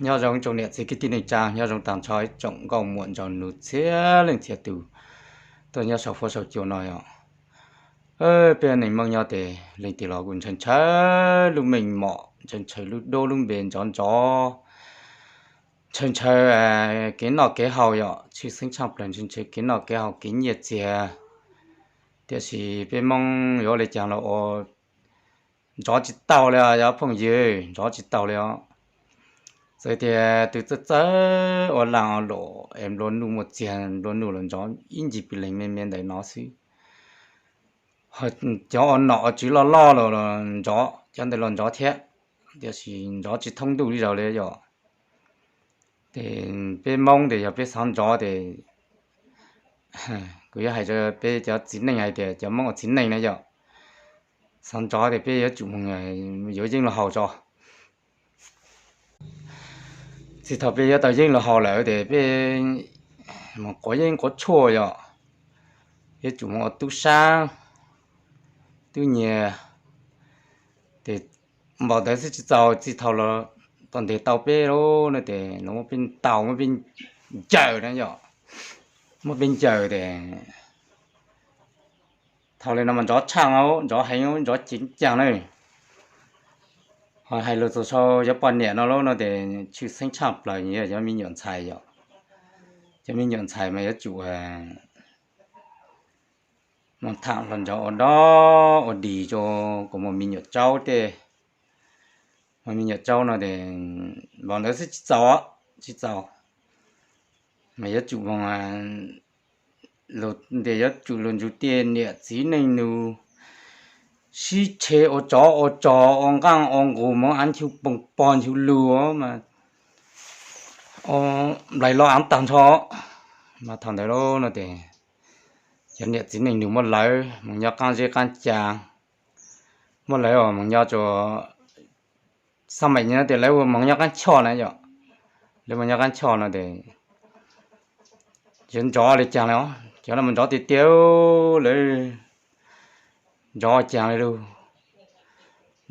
Nyob zoo tsoom niam txiv kwv tij neej tsa, nyob zoo tag nrho ib tsoom nkauj muam nraug nus txhia leej txhia tus tuaj nyob saum fuab saum cua no yom. Peb neeg Hmoob nyob tes leej twg los kuj ntshaw ntshaw lub meej mom, ntshaw ntshaw lub duab lub npe nrov nrov, ntshaw ntshaw kev noj kev haus yom, tshwj xeeb tshaj plaws ntshaw ntshaw kev noj kev haus kev nyiaj txiag. Tiam sis peb Hmoob yuav ua li cas los ua nrov tsis tau li os cov phooj ywg, nrov tsis tau li os. Txawm tias tus txawj txawj ua laaj ua luam es nplua nuj muaj txiag nplua nuj los nrov ib ncig pis leeg me me ntawm no xwb. Cov ua nom ua tswv loj loj los nrov, cov ntawd los nrov thiab, tiam sis nrov tsis thoob ntuj li zaus li yom. Ces peb Hmoob tes yog peb xav nrov tes kuv yuav hais rau peb cov txiv neej hais tias cov Hmoob ua txiv neej na yom, xav nrov tes peb yuav tsum mus yuav yeeb los haus tso. Txij thaum peb yuav tau yeeb los haus lawm tes peb mus quav yeeb quav tshuaj yom, yuav tsum mus ua tub sab tub nyiag. Ces npaum ntawd xwb tsis txaus, txij thaum los tau ntes tau peb lawm no ces los muab peb ntaus muab peb ncaws na yom, muab peb ncaws tes thaum li no mas nrov tshaj, nrov heev, nrov ceev caag na. Ho hais lus txog sau cov poj niam no lawm no tes tshwj xeeb tshaj plaws yog cov me nyuam ntxhais yom. Cov me nyuam ntxhais mas yuav tsum mus tham hluas nraug ua dog ua dig rau kuv muaj me nyuam tsaub tej, muaj me nyuam tsaub no tes npaum ntawd xwb tsis txaus, tsis txaus, mas yuav tsum mus lug ntes, yuav tsum lug ntsug tiaj niam txiv neej nus sib tshe ua tsov ua rog ua nqaaj ua nqus, moog av nchu poog pog nchu lug mas nplaim lo av tag nrho. Mas thaum ntawd lawm no tes cov niam txiv neej nus muab lawv moog nyob qaab zeb qaab ca, muab lawv moog nyob rua xab maim no tes lawv moog nyob qaab choj na yom. Lawv moog nyob qaab choj no tes yuav nrov li caag li os, cov no mas nrov tiag tiag, lawv nrov caag li lug,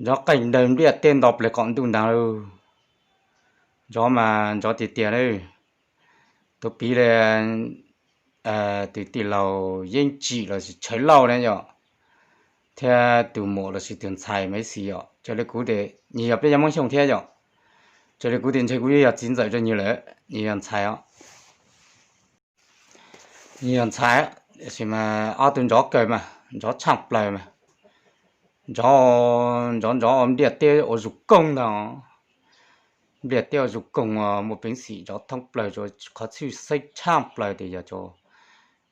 nrov qeej dawg npliaj tej nto pleg qaum ntuj ntaag lug, nrov mas nrov tiag tiag na. Tuav piv li tus tij laug Yeeb Tsim lossis Tshawv Lauj na yom, thiab tus muam lossis tus ntxhais Maiv Xis yom, raws li kuv tes nwg yog peb cov Moob Xyooj thiab yom, raws li kuv tes ntshe kuv yuav yog txiv ntxawm rua nwg lawm, nwg yog ntxhais os. Nwg yog ntxhais, tab sis mas ob tug nrov kawg mas, nrov tshaj plaws mas, nrov, nrov nrov ua npliaj teb ua zuj koog ntag. Npliaj teb ua zuj koog muaj peev xwm nrov thoob plaws rua qhov tshwj xeeb tshaj plaws tes yog rua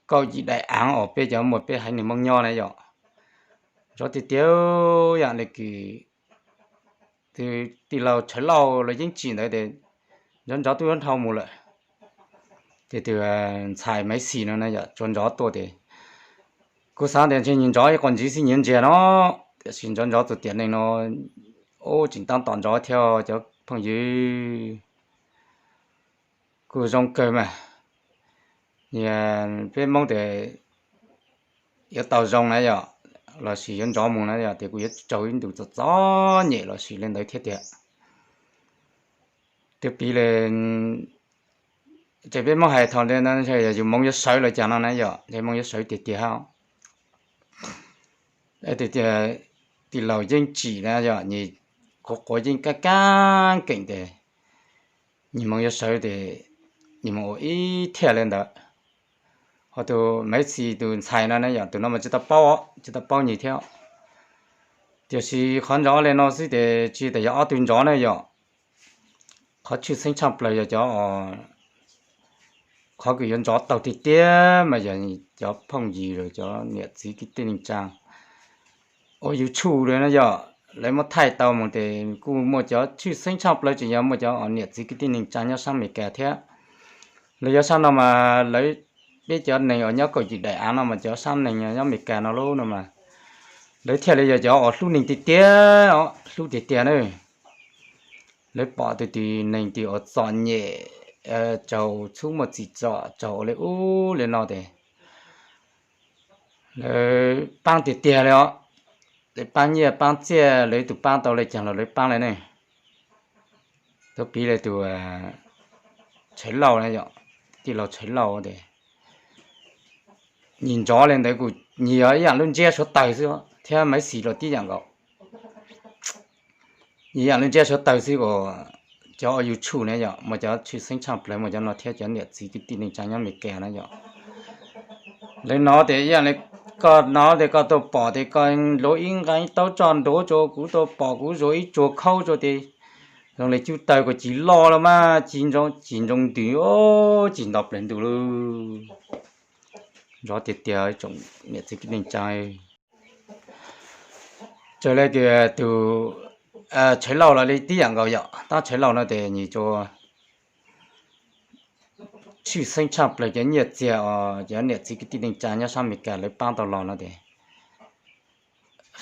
kaum yim daim aav uas peb cov muaj peb haiv neeg Moob nyob na yom. Nrov tiag tiag, yam le kws tus tij laug Tshawv Lauj los Yeeb Tsim ntawd tes nrov nrov tub yuav dhau mus lawm. Ces tus ntxhais Maiv Xis no na yom, tsuas nrov tuaj tes kuv xaav tias ntshe nyias nrov ib quas ntxiv xwb nyias ntsiag no, tiam sis nrov nrov tus tiam neej no ub tseem taab tom nrov thiab cov phooj ywg. Kuj zoo kawg mas. Peb Moob tes yuav tau zoo na yom, lossis yuav nrov mus na yom, tes kuj yuav raug ib ntus txom txom nyem lossis li ntawd thiab tiag. Twb piv li ces peb Moob hais thaum ntawd yog yus moov yuav sawv los cas no na yom, ces moov yuav sawv tiag tiag hab. Tij laug Yeeb Tsim na yom, nyias quav quav yeeb kaab kaab keem tes nyias moov yuav sawv tes nyias moov ua ib thiaj li ntawd. Ho tus Maiv Xis tus ntxhais no na yom, tus no mas tsis tau paub, tsis tau paub nyias thiab. Tiam sis qhov nrov li no xwb tes tsis tas yog ob tug nrov na yom. Qhov tshwj xeeb tshaj plaws yog cov, qhov kws yuav nrov tau tiag tiag mas yog cov phooj ywg los cov niam txiv kwv tij neej tsaa ua YouTube li na yom, lawv muab thaij tau mus tes kuj muaj cov tshwj xeeb tshaj plaws tseem yog muaj cov niam txiv kwv tij neej tsaa nyob sab Amelikas thiab. Lawv yuav sab no mas lawv, peb cov neeg uas nyob kaum yim daim aav no mas cov sab neeg nyob Amelikas no lub no mas lawv thiaj li yog cov uas hlub neeg tiag tiag os, hlub tiag tiag na. Lawv pom tus twg neeg twg uas txom nyem, raug txhub muaj txim txom, raug ua li ub li no tes lawv paab tiag tiag li os. Lawv paab nyiaj paab txiaj, lawv tus paab tau li caag los lawv paab li ne. Tub piv le tus Tshawv Lauj na yom, tij laug Tshawv Lauj tes nyias ntsov le ntawd kuj nyias yog ib yam lub ntsiab suav tawg xwb thiab Maiv Xis los tib yam nkaus. Nyias yam lub ntsiab suav tawg xwb as. Cov ua YouTube na yom, muaj cov tshwj xeeb tshaj plaws muaj cov no thiab cov niam txiv kwv tij neej tsa nyob Amelikas na yom. Lawv no tes ib yam li koj no tes koj tau pom tes koj luav ib nqee taub tsoj nruav rua, kuv tau pom kuv zuav ib tsuag khaub rua tes zoo li cub tawg kom cim loj los mas cim ntsoov ntws, cim nto plaws ntuj lawm. Ntsov tiag tiag tsoom niam txiv kwv tij neej tsa. Raws li tus Tshawv Lauj los li tib yam nkaus yom, tab Tshawv Lauj no tes nyias ua tshwj xeeb tshaj plaws cov nyiaj txiag os, cov niam txiv kwv tij neej tsa nyob sab Amelikas lawv paab tau los no tes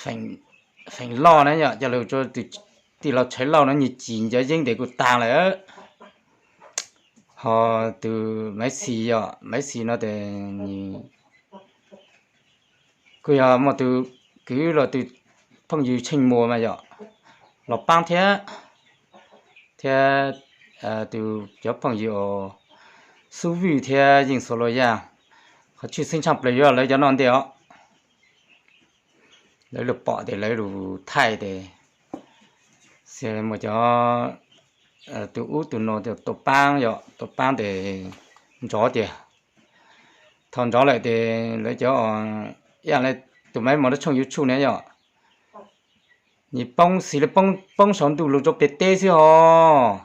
feem loj na yom, coj lug ua tij laug Tshawv Lauj no nyias cim cov yeeb tes kuj taag lawm. Ho tus Maiv Xis yom, Maiv Xis no tes kuj yog muaj tus kwv los tus phooj ywg Tsheej Muas mas yom, los paab thiab, thiab tus cov phooj ywg Xub Vwj thiab Yeej Xus Los Yaj. Qhov tshwj xeeb tshaj plaws yuav lawv cov no ntej os. Lawv lug pom tes lawv lug thaij tes xws muaj cov tus ub tus no tau paab yom, tau paab tes ntsov tiag. Thaum ntsov lawm tes lawv cov ib yam li tus Maiv Mos lub tshooj YouTube na yom, nyias poob xis li poob saum ntuj lug rua peg teb xwb hos.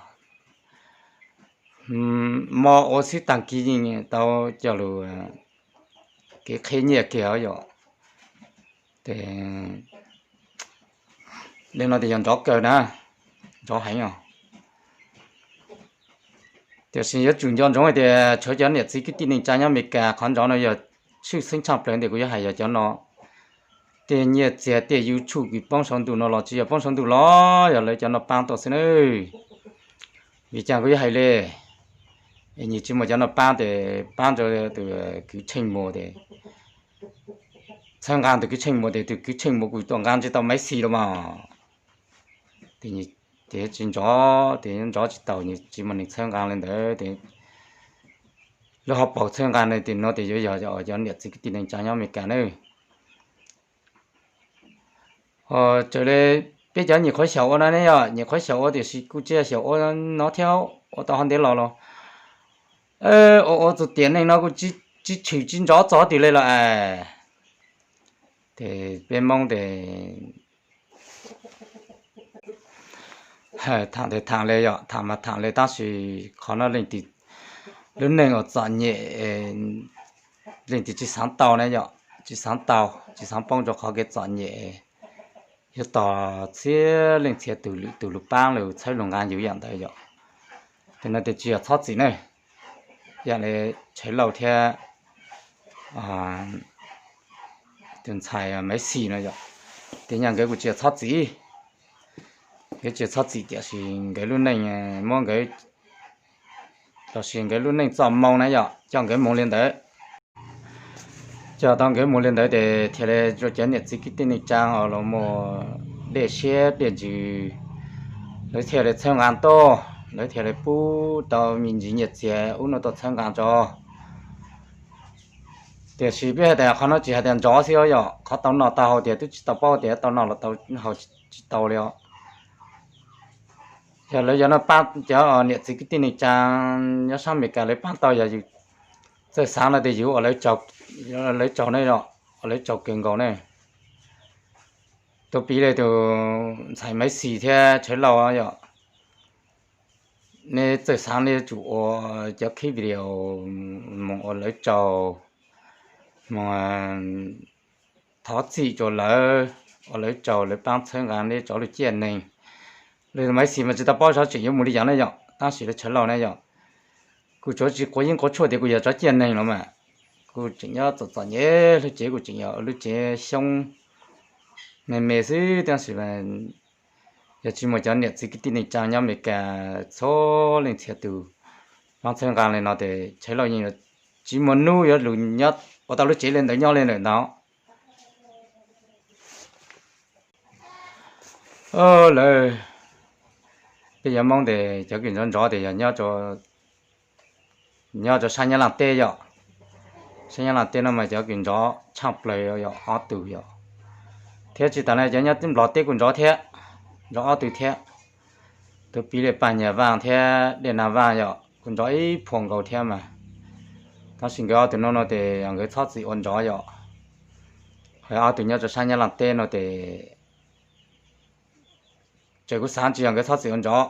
Mob ua xwb taag kis yeej tau coj lug kev qheb nyiaj kiag yom. Tes li no tes yog ntsov kawg na, ntsov heev os. Tiam sis yuav tsum nco ntsoov hais tias tshuav cov niam txiv kwv tij neej tsa nyob Amelikas qhov ntsov no yog tshwj xeeb tshaj plaws ntawm kuv yuav hais yog cov no. Tej nyiaj txiag tej YouTube kws poob saum ntuj no los tsis yog poob saum ntuj los yog lawv cov no paab tau xwb nawb. Vim caag kuv yuav hais li, nyias tsis muaj cov no paab tes paab rua tus kwv Tsheej Muas tes txhawb nqaa tus kwv Tsheej Muas tes tus kwv Tsheej Muas kuj tuaj nqaa tsis tau Maiv Xis los mas. Tes tsis ntsov tes ntsov tsis tau, nyias tsis muaj neeg txhawb nqaa li ntawd tes lub hauv paus txhawb nqaa ne tes no tes yuav yog cov niam txiv kwv tij neej tsa nyob Amelikas nawb. Raws li peb cov nyuam qhuav xyaum ua no ne yog nyuam qhuav xyaum ua tiam sis kuj tsis yog xyaum ua no thiab, ua tau hov ntev los los ua ua txug tiam neej no kuj tsis tshwm tsis ntsov txog twg li los es. Tes peb Moob tes thaam tes thaam li yom, thaam mas thaam li tab sis qhov no leej twg lub neej uas txom nyem leej twg tsis xaav tau na yom, tsis xaav tau, tsis xaav poob rau qhov kev txom nyem. Yuav tog txhia leej txhia tus lwm tus lug paab lug txhawb lug nqaa yus yam ntawd yom. Tes no tes tsis yog txhob txwm ne, yam li Tshawv Lauj thiab tus ntxhais Maiv Xis no yom, tes nyaj nkawd kuj tsis yog txhob txwm, nkawd tsis yog txhob txwm tiam sis nkawd lub neej muab nkawd, los sis nkawd lub neej txoj moo na yom coj nkawd moog li ntawd. Coj tau nkawd moog li ntawd tes thiaj li rua cov niam txiv kwv tij neej tsaa uas los muaj dej siab dej ntsws, lawv thiaj li txhawb nqaa tuaj, lawv thiaj li pub tau me ntsis nyiaj txiag ub no tuaj txhawb nqaa tso. Tiam sis peb hais tias qhov no tsis hais tias ntsov xwb os yom, qhov tau noj tau haus tias twb tsis tau paub tias tau noj los tau haus tsis tau li os. Yog lawv yog no paab cov niam txiv kwv tij neej tsaa nyob sab Amelikas lawv paab tau yog yus txawj xaav no tes yus ua lawv tsaug ne, ua lawv tsaug kawg nkaus ne. Tau piv li tus ntxhais Maiv Xis thiab Tshawv Lauj yom, neb txawj xaav neb yuav tsum ua cov clip video moog ua lawv tsaug, moog thov txim rua lawv, ua lawv tsaug lawv paab txhawb nqaa neb cov lub ciaj neeg. Lawv Maiv Xis mas tsis tau paub xyov tseem yuav mus li cas ne yom, tab sis lawv Tshawv Lauj ne yom, kuj tsuav tsis quav yeeb quav tshuaj tias kuj yog cov ciaj neeg los mas, kuj tseem nyob txom txom nyem, lub tsev kuj tseem yog lub tsev xyoob me me xwb, tab sis yog tsis muaj cov niam txiv kwv tij neej tsaa nyob Amelikas txhua leej txhia tus paab txhawb nqaa li no tes Tshawv Lauj yeej tsis muaj nub yuav lug nyob ua tau lub tsev li ntawd nyob li lawm ntag. Lawv Peb cov Hmoob tes cov kws nrov nrov tes yog nyob rau sab Nyab Laaj teb yom. Sab Nyab Laaj teb no mas cov kws nrov tshaaj plawg yog ob tug yom. Thiab tsis tas no cov nyob Nplog teb kuj nrov thiab, nrov ob tug thiab. Tus piv li Paj Nyas Vaaj thiab Dej Nag Vaaj yom kuj nrov ib phuam nkaus thiab mas. Tab sis nkawd ob tug no no tes nkawd txhob txwm ua nrov yom. Ho ob tug nyob rau sab Nyab Laaj teb no tes tseem kuv xaav tsis yog nkawd txhob txwm ua nrov,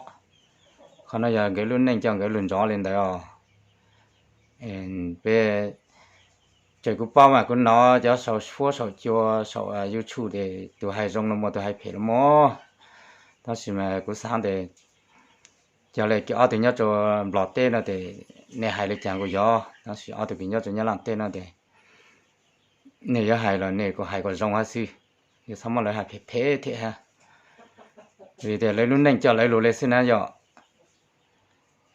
qhov no yog nkawd lub neej coj nkawd lug nrov li ntawd os. Peb, tseem kuv paub mas kuv nov cov saum huab saum cua saum YouTube tes tus hais zoo los muaj tus hais phem los muaj. Tab sis mas kuv xaav tes cog le kws ob tug nyob rau Nplog teb no tes nej hais li cas kuj yog, tab sis ob tug kws nyob rau Nyab Laaj teb no tes nej yuav hais los nej kuj hais kom zoo hab xwb, yuav txhob muab lawv hais phem phem thiab hab. Vim tias lawv lub neej coj lawv lug li xwb na yom.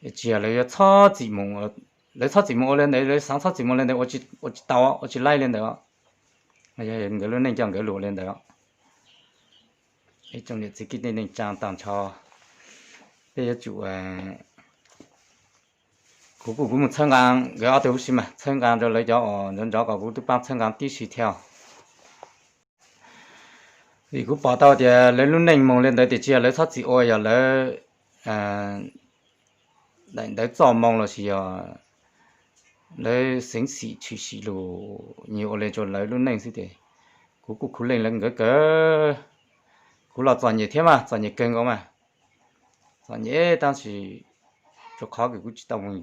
Tsis yog lawv yuav txhob txwm mus, lawv txhob txwm mus ua li ntawd, lawv xaav txhob txwm mus li ntawd ua tsis tau, ua tsis laib li ntawd. Yog nkawd lub neej coj nkawd lug li ntawd. Ib tsoom niam txiv kwv tij neej tsaa tag nrho, peb yuav tsum, kuv kuj kuv mus txhawb nqaa nkawd ob tug huv si mas, txhawb nqaa rau lawv cov uas nrov nrov kom kuv tub paab txhawb nqaa tib si thiab. Vim kuv pom tau tias lawv lub neej moog li ntawd tes tsis yog lawv txhob txwm ua, yog lawv daim ntawv txoj moo los sis yog lawv xeev xim tshwm sim lug nyiag ua le rau lawv lub neej xwb tes kuv kuj khuv leej lawv nkawd kawg. Kuv los txom nyem thiab mas, txom nyem kawg nkaus mas. Txom nyem tab sis rau qhov kws kuv tsis tau mus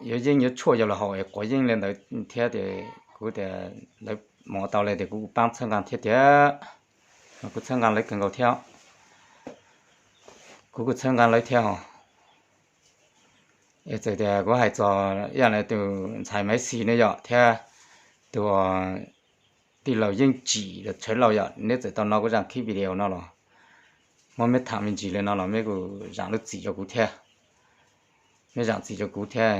yuav yeeb yuav tshuaj yuav los haus es quav yeeb li ntawd thiab tes kuv tias lawv mus tau li tes kuv kuj paab txhawb nqaa thiab tiag. Kuv txhawb nqaa lawv kawg nkaus thiab, kuv kuj txhawb nqaa lawv thiab os. Txawm tias kuv hais txog ib yaam le tus ntxhais Maiv Xis ne yom thiab tus tij laug Yeej Tsim los Tshawv Lauj yom, neb txawm tau nov kuv zaaj clip video no los muab meb thaam me ntsis li no los meb kuj zaam lub txim rau kuv thiab, meb zaam txim rau kuv thiab.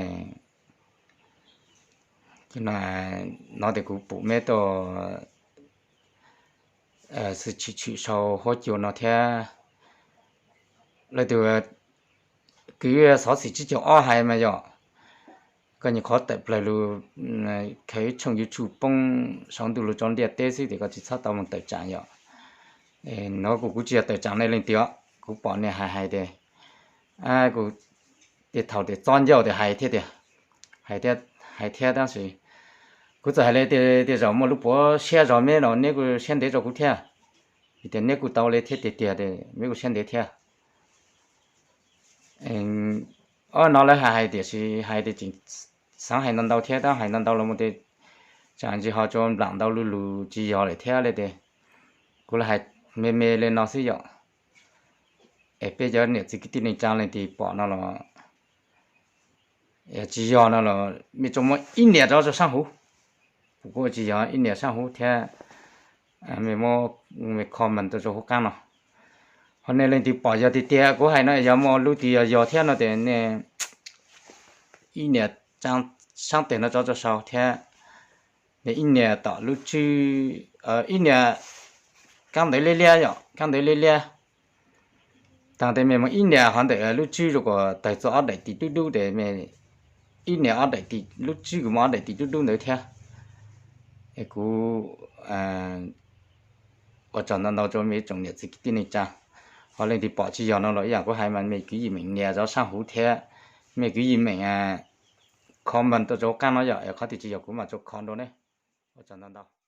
No tes kuv pum meb tuaj xwb tshwm tshwm sau huab cua no thiab. Lawv tus kwv Xov Xwm Tsib Caug Ob hais mas yog koj nyuam qhuav tawm plawg lug khaws ib tshooj YouTube poob saum ntuj lug rau ntiaj teb xwb tes koj tsis txhob tau mus tawm tsaam yom. No kuv kuv tsis yog tawm tsaam nej leej twg os, kuv pom nej hais hais tes kuv tej thaum tes txob ncauj tes hais thiab tiag, hais thiab tab sis kuv txawm hais li tej zaum muaj lub puav siab zog meb los neb kuj siab ntev rau kuv thiab, vim tias neb kuj tau li thiab tiag tiag meb kuj siab ntev thiab. Ob no lawv hais hais tiam sis hais tes tseem xaav hais ntau ntau thiab, tab hais ntau ntau los mus tes tsaam ntsis ho tsuas nplaam ntau lug lug tsis yog lawm thiab li tes kuv los hais me me li no xwb yom. Es peb cov niam txiv kwv tij neej tsaa leej twg pom no los tsis yog no los mej tsuas muab ib niam rov rau saab huv, kuv kuj tsis yog ib niam saab huv thiab, mej muab comment tuaj rau huv qaab no. Ho nej leej twg pom yog tiag tiag kuv hais no yog muaj lub twg yog yog thiab no tes nej ib niam saab teg no rov rau sau thiab, ib niam tom lub tswb, ib niam kaab ntawv liab liab yom, kaab ntawv liab liab. Taag tes mej muab ib niam hov ntawm lub tswb zoo kuas tawg txug ob daim tis dub dub tes mej ib niam ob daim tis, lub tswb kuj muaj ob daim tis dub dub ntawd thiab. Es kuv ua tsaug ntau ntau rau mej ib tsoom niam txiv kwv tij neej tsaa. Ho leej twg pom tsis yog no los ib yam kuv hais mas mej kwv yim meem nias zov saab huv thiab, mej kwv yim meem comment tuaj rau huv qaab no yom, es qhov twg tsis yog kuv mam tso kho rau nej. Ua tsaug ntau ntau.